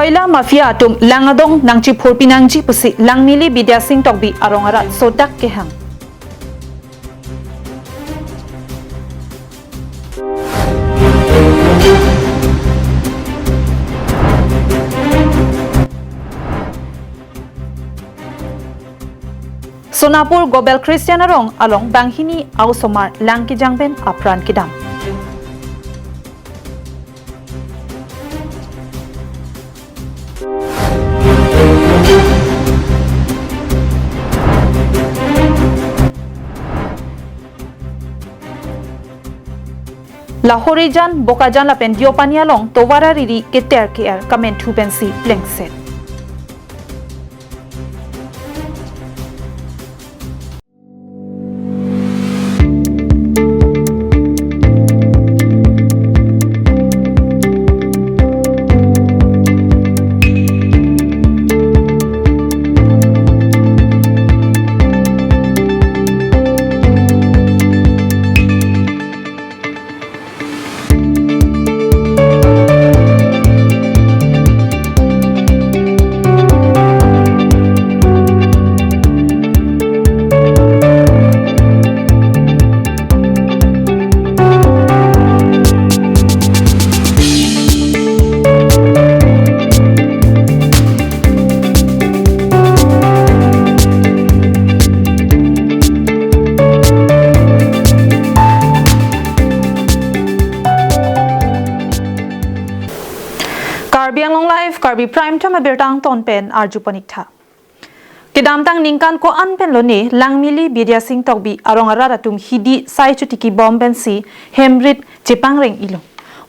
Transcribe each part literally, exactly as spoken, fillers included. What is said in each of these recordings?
Koila mafia atum lang adong nangchephurpi nangji pusi Langmili Bidya Sing Tokbi arong arat sodak kehang. Sonapur Gobel Christian Arong along banghini a-osomar lang kejang pen apran kedam. Lahorijan, Bokajan lapen Deopani along tovar ariri keter ke-er kamenthu pensi plengset. Karbi Anglong Live, Karbi Prime Time abirta angton pen arju pon ik tha. Kedamtang ningkan ko-an pen lone Langmili Bidya Sing Tokbi arong arat atum hidi sai chotiki bom pensi hem rit chepangreng-ilo.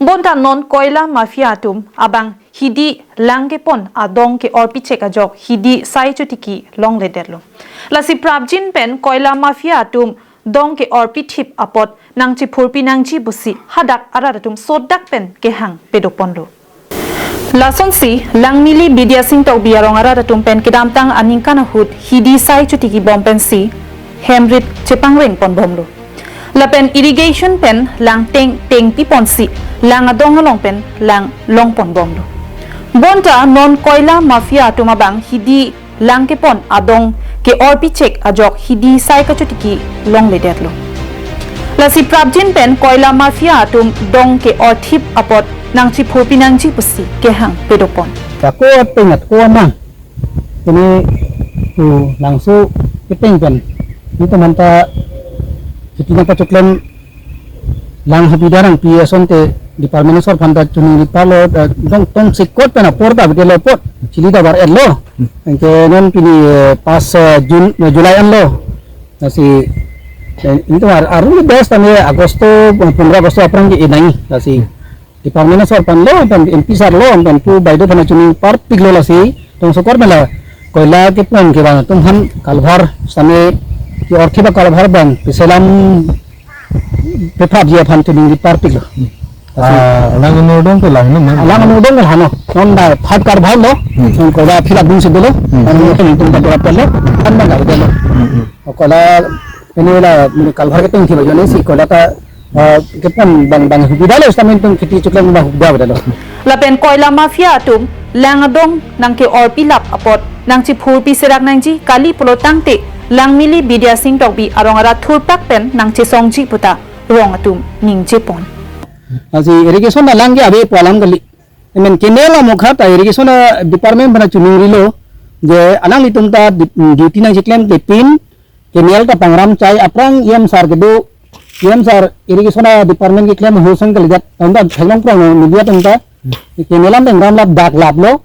Bonta non koila mafia atum abang hidi lang kepon adong ke-orpi chek ajok hidi sai chotiki longledetlo. Lasi prapjin pen koila mafia atum dong ke-orpi thip apot nangchephurpi nangji pusi hadak arat atum sodak pen kehang pedoponlo. Lasonsi Langmili Bidya Sing Tokbi arong arat atum pen kedamtang aningkan ahut hidi sai chotiki bom pensi hem rit chepangreng ponbomlo. Lapen irrigation pen lang teng tengpi ponsi lang adong along pen lang long ponbomlo. Bonta non koila mafia atum abang hidi lang kepon adong ke-orpi chek ajok hidi sai kachotiki longledetlo. Lasi prapjin pen koila mafia atum dong ke-or thip apot nangchephurpi nangji pusi kehang pedopon. Ako ateng ako amang. Ini tu langso keteng pen. Itu manta kita nangpachoklem lang hubida nangpi asonte department asor aphanta choningri parlo, eh, dong tong sikot pen apor ta bidelo apot chili ta bar-etlo. Anke non pini, eh, pas, eh, June, eh, July anlo. Lasi, eh, itu ar-, arung bes tame Agosto, eh, pondro Agosto aphrang ke-e nangji. Lasi department asor aphanlo, pen M P sir lo, pen pu baido aphanta choning parpiklo lasi, tong sikot pen la koila kepon kevang atum aphan culvert sitame ke-or thip a-culvert abang peselam peprapji aphan choningri parpiklo. Ah, alang anu dong ke lahenlo ma? Alang anu dong ke lahenlo. Non da five culvert lo. Hmm. Non koila fill up dunsi dolo. Hmm. Non non tum ta berap lo. Kan bang da lo. Hmm, hmm. Koila ini la culvert keteng thip ajoine si koila ta, ah, kepon bang bang hubida lo, sitame tum kheti choklem bang hubida lo. Lapen koila mafia atum lang adong nangke-orpi lap apot nangchephurpi serak nangji kali pulo tangte Langmili Bidya Sing Tokbi arong arat thurpak pen nangchesongji puta rong atum ningjepon. Lasi irrigation alang ke ave pu alam kali. Amen canal amokha ta irrigation a-department aphanta choningrilo je alanglitum ta di-, duty nangcheklemde pin canal ta pangram chai aphrang E M sir kedo, E M sir irrigation a-department keklem ahut seng kalidet, anta theklong prong media atum ta, canal an pangram lap dak laplo,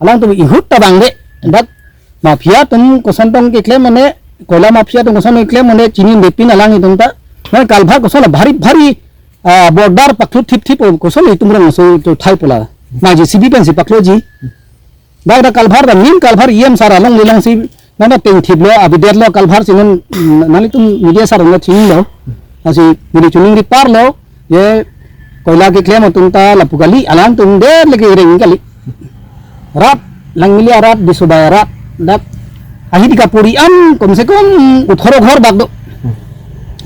alangtum ihut ta bangde, dak mafia atum koson tong keklem mane, koila mafia atum koson keklem mane, chinidepin alanglitum ta, mane culvert koson la bhari bhari, ah, border paklo thip thip koson itum rong so to thai pola, ma J C B pensi pakloji, dak dak culvert ta main culvert E M sir along lilong si nang ta teng thiplo, abidet lo culvert si non, mm, nanglitum media sir nang chinilo. Lasi neli choningri parlo, je koila keklem atum ta lapu kali, alangtum det leke reng kali. Rat, Langmili arat, Disobai arat, dak ahi di kapuri an, komse kom othoro ghor bak do.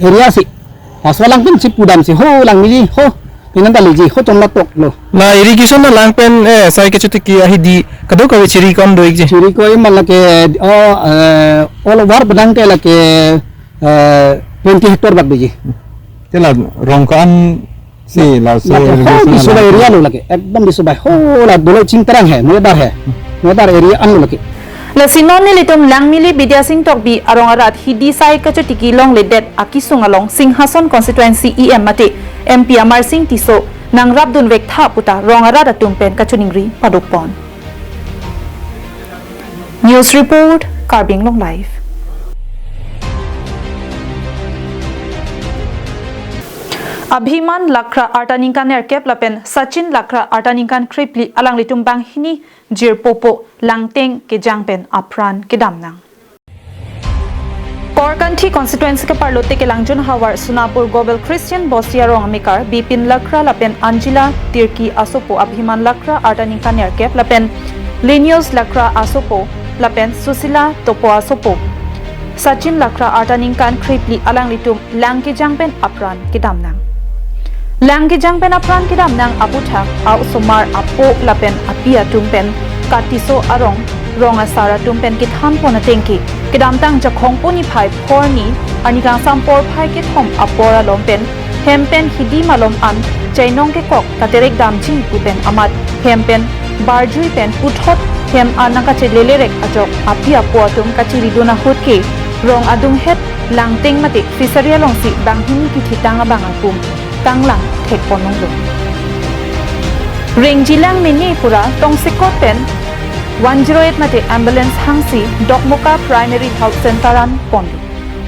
Area si. Laso alangtum si pudamsi, ho, Langmili, ho. Inan ta leji, ho chom la tok lo. La irrigation alang pen, eh, sai kachotiki ahidi kadokave chiri ko-an do-ikji? Chiri ko-an ma lake, oh, eh, all over padang ke lake, eh, twenty hectare bak doji. Te la rong ko-an si la so lake ho irrigation bisobai alang area lo lake, ekdom bisobai ho la dolo chingterang he, noedar he. Noedar area an lo lake. Lasi non nelitum Langmili Bidya Sing Tokbi arong arat hidi sai kachotiki longledet akesung along Singhason constituency E M mate M P Amarsing Tisso nangrapdun vektha puta rong arat atum pen kachiningri padopon. News report, Karbi Anglong Live. Abhiman Lakra arta ningkan nerkep lapen Sachin Lakra arta ningkan krephli alanglitum banghini jirpopo langteng kejang pen apran kedam nang. Korkanthi constituency keparlote kelangjun havar Sonapur Gobel Christian Bosti arong amekar Bipin Lakra lapen Angela Tirki asopo Abhiman Lakra arta ningkan nerkep lapen Lenius Lakra asopo lapen Susila Topo asopo Sachin Lakra arta ningkan krephli alanglitum lang kejang pen apran kedam nang. Lang kejang pen apran kedam nang aputhak a-osomar apo lapen api atum pen Katiso arong rong asar atum pen kethanpon atengke kedamtang Jakhong niphai phorni arni kangsam porphai kethom apor along pen hem pen hidi malom an chainong kekok katerek damji pu pen amat hem pen barjui pen puthot hem an nangkachelelerek ajok api apo atum kachiridun ahut ke rong adunghet langteng mate fishery alongsi banghini kithitang abang apum kanglang thekpon longlo. Rengjilang mene pura tongsekot pen one zero eight mate ambulance hangsi Dokmoka Primary Health Center an ponlo.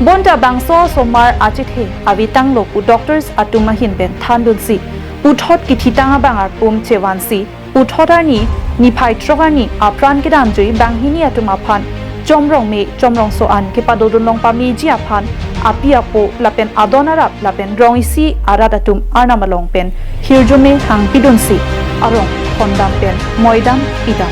Bonta bangso osomar achethe avi tanglo pu doctors atum ahin pen thandunsi puthot kithitang abang apum chevansi puthot arni niphai throk arni apran kedamjui banghini atum aphan chomrong me chomrong so an kepadodun long pameji aphan api apo lapen adon arap lapen rong isi arat atum arnam along pen hirjume hangpidunsi arong thondam pen moidam pidam.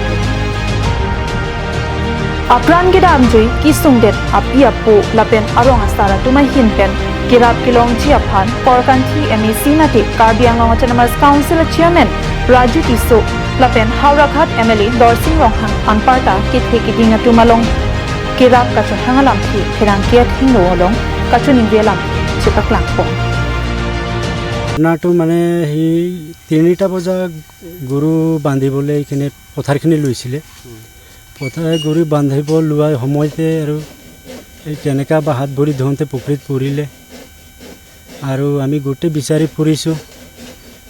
Apran kedamjui kesungdet api apo lapen arong asar atum ahin pen kerap kelongji aphan Korkanthi M A C mate Karbi Anglong Autonomous Council Chairman Raju Tisso lapen Howraghat M L A Dorsing Ronghang anparta kethe keding atum along kerap kachehang alamthe pherangke athengno along kachiningri alam chepaklangpon. ঘটনাটো মানে সেই তিনিটা বজাত গৰু বান্ধিবলৈ এইখিনি পথাৰখিনি লৈছিলে। পথাৰ গৰু বান্ধিব লোৱাৰ সময়তে আৰু এই তেনেকা বা হাত ভৰি ধুওঁতে পুখুৰীত পৰিলে। আৰু আমি গোটেই বিচাৰি ফুৰিছোঁ,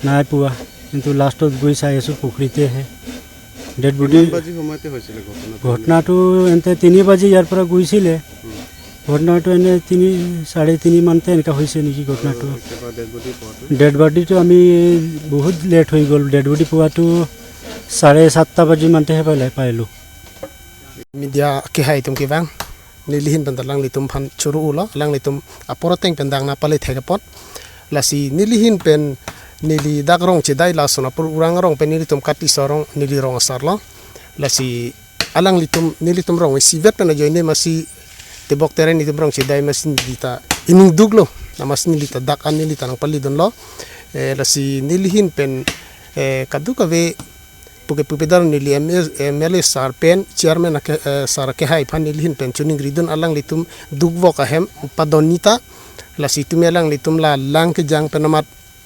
নাই পোৱা। কিন্তু লাষ্টত গৈ চাই আছোঁ পুখুৰীতে হে ডেড বডি। কিমান বাজি সময়তে হৈছিলে ঘটনাটো? ঘটনাটো এন্তে তিনি বাজি ইয়াৰ পৰা গৈছিলে। উম। ঘটনাটো এনে তিনি, চাৰে তিনি মানতে এনেকা হৈছে নেকি ঘটনাটো। আৰু কেতিয়াবা ডেড বডি পোৱাটো? ডেড বডিটো আমি বহুত লেট হৈ গ'ল। ডেড বডি পোৱাটো চাৰে সাতটা বাজি মানতেহে পালে, পাইলোঁ। Media kehai atum kevang, nelihin pen ta alanglitum aphan choro-olo, alanglitum apor ateng pen dang nangpale thek apot. Lasi nelihin pen neli dak rong chedai lason apor urang rong pen nelitum Katiso arong neli rong asar lo. Lasi alanglitum nelitum rong isivet pen ajoine masi tebok tere nelitum rong chedai masi neli ta ining duklo. Na masi neli ta dak an neli ta nangpalidunlo. Eh, lasi nelihin pen, eh, kadokave puke pupedar neli M A, M L A sir pen chairman ake, eh, sir akehai aphan nelihin pen chiningridun alanglitum dukvok ahem padon nita. Lasi tumi alanglitum la lang kejang pen amat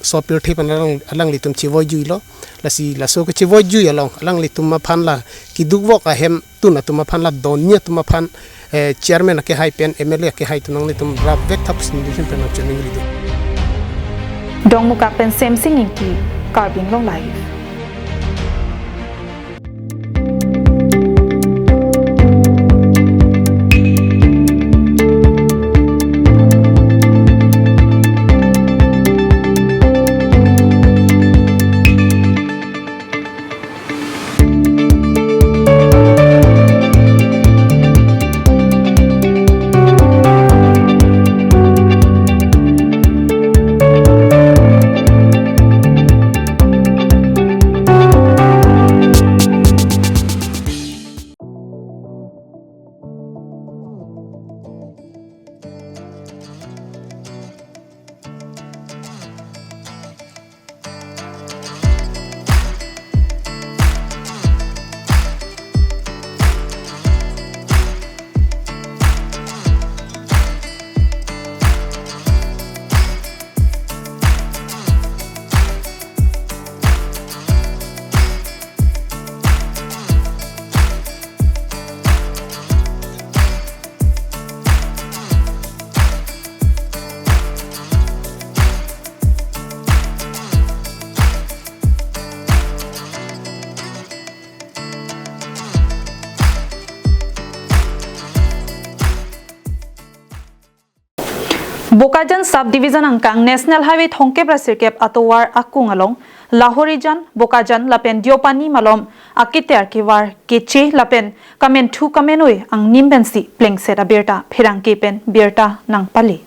sopirthe pen alang, alanglitum chevoijuilo. Lasi laso kechevoi jui along alanglitum aphan la kedukvok ahem tun atum aphan la donni atum aphan, eh, chairman akehai pen M L A akehai atum nanglitum rapvek thap sin dikhen pen nangchiningridun. Dongmukak pen Semsing Ingti, Karbi Anglong Live. Bokajan Sub Division angkang National Highway thomkep ra sirkep atovar akung along Lahorijan, Bokajan lapen Deopani malom aketer kevar keche lapen kamenthu kamenoi angnim pensi plengset abirta pherangke pen birta nangpale.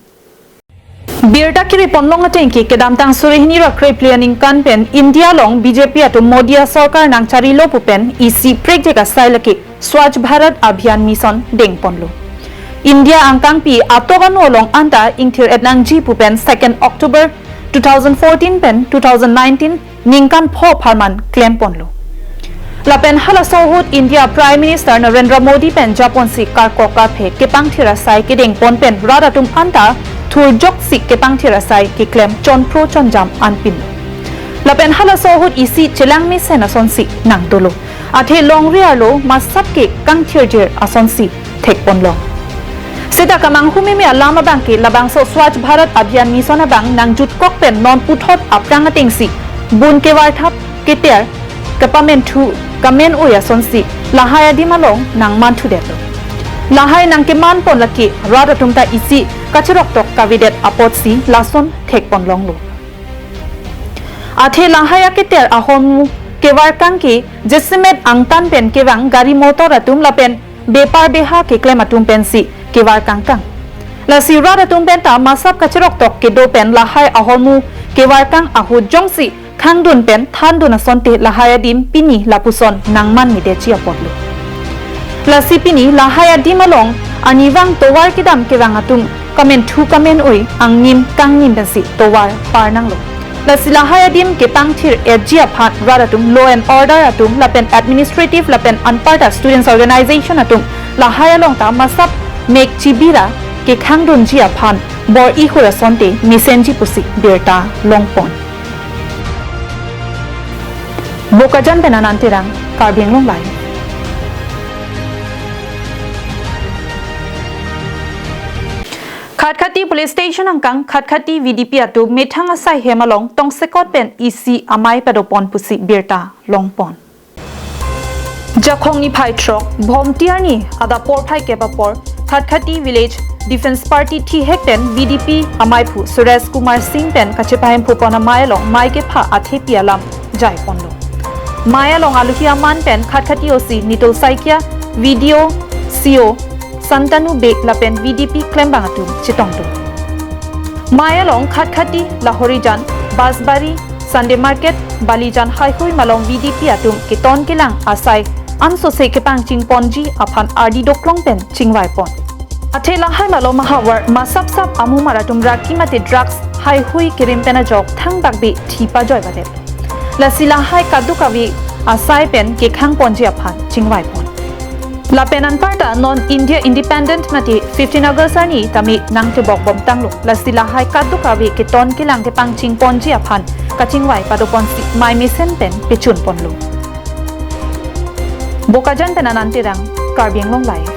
Birta kiri ponlong ateng ke kedamtang suri hini ra krephli aningkan pen India along B J P atum Modi asorkar nangcharilo pu pen isi prekjek asai lake Swachh Bharat Abhiyan Mission dengponlo. India angkangpi atok anu along anta ingthir-et nangji pu pen second October two thousand fourteen pen two thousand nineteen ningkan pho apharman klemponlo. Lapen halaso ahut India Prime Minister Narendra Modi pen japonsi karkok karphe kepangthir asai kedengpon pen rat atum anta thurjoksi kepangthir asai keklem chonphro chonjam anpin. Lapen halaso ahut isi chelang mesen asonsi nangdolo. Athe longri arlo masap ke kangthirjir asonsi thekponlong. Seta kamanghu meme alam abang ke labangso Swachh Bharat Abhiyan Mission abang nangjutkok pen non puthot aphrang atengsi bun kevarthap keter kapamenthu kamenoi asonsi lahai adim along nangmanthudetlo. Lahai nangkemanpon lake rat atum ta isi kacheroktok kavedet apotsi lason thekponlonglo. Athe lahai aketer ahormu kevarkang ke jasemet angtan pen kevang gari motor atum lapen bepar beha keklem atum pensi kevarkangkang. Lasi rat atum pen ta masap kacheroktok kedo pen lahai ahormu kevarkang ahut jongsi khangdun pen thandun asonte lahai adim pini lapuson nangmanmedetji apotlo. Lasi pini lahai adim along arnivang tovar kedam kevang atum kamenthu kamenoi angnim kangnim pensi tovar parnanglo. Lasi lahai adim kepangthir-etji aphan rat atum, law and order atum lapen administrative lapen anparta students organization atum lahai along ta masap mek chibira kekhangdunji aphan bor-i hur asonte mesenji pusi birta longpon. Bokajan pen Anand Terang, Karbi Anglong Live. Khatkhati Police Station angkang Khatkhati V D P atum methang asai hem along tongsekot pen isi amei padopon pusi birta longpon. Jakhong niphai throk, Bhomti arni adap porphai kep apor, Khatkhati Village Defence Party thihek pen V D P amaiphu Suresh Kumar Singh pen kachepahemphupon amei along mei kepha athepi alam jaiponlo. Mei along aluhi aman pen Khatkhati O C Nitul Saikia, V D O, C O, Santanu Bey lapen V D P klembang atum chetongdun. Mei along Khatkhati, Lahorijan, Basbari, Sunday Market, Balijan haihui malom V D P atum keton kelang asai ansose kepangchingponji aphan ardi doklong pen chingvaipon. Athe lahai malom ahavar masapsap amumar atum raki mate drugs haihui kerim pen ajok thangbak bi thi pajoivadet. Lasi lahai kadokave asai pen kekhangponji aphan chingvaipon. Lapen anparta non India Independent mate fifteen August arni tame nangtebok bomtanglo. Lasi lahai kadokave keton kelang kepangchingponji aphan kachingvai padoponsi mei mesen pen pechunponlo. Bokajan pen Anand Terang, Karbi Anglong Live.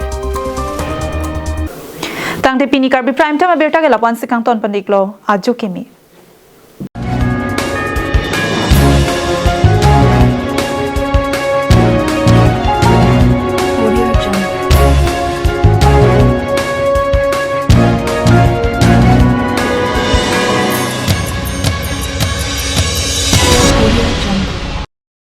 Tangte pini Karbi Prime Time abirta ke lapu-ansi kangton pon-iklo, ajo kimi.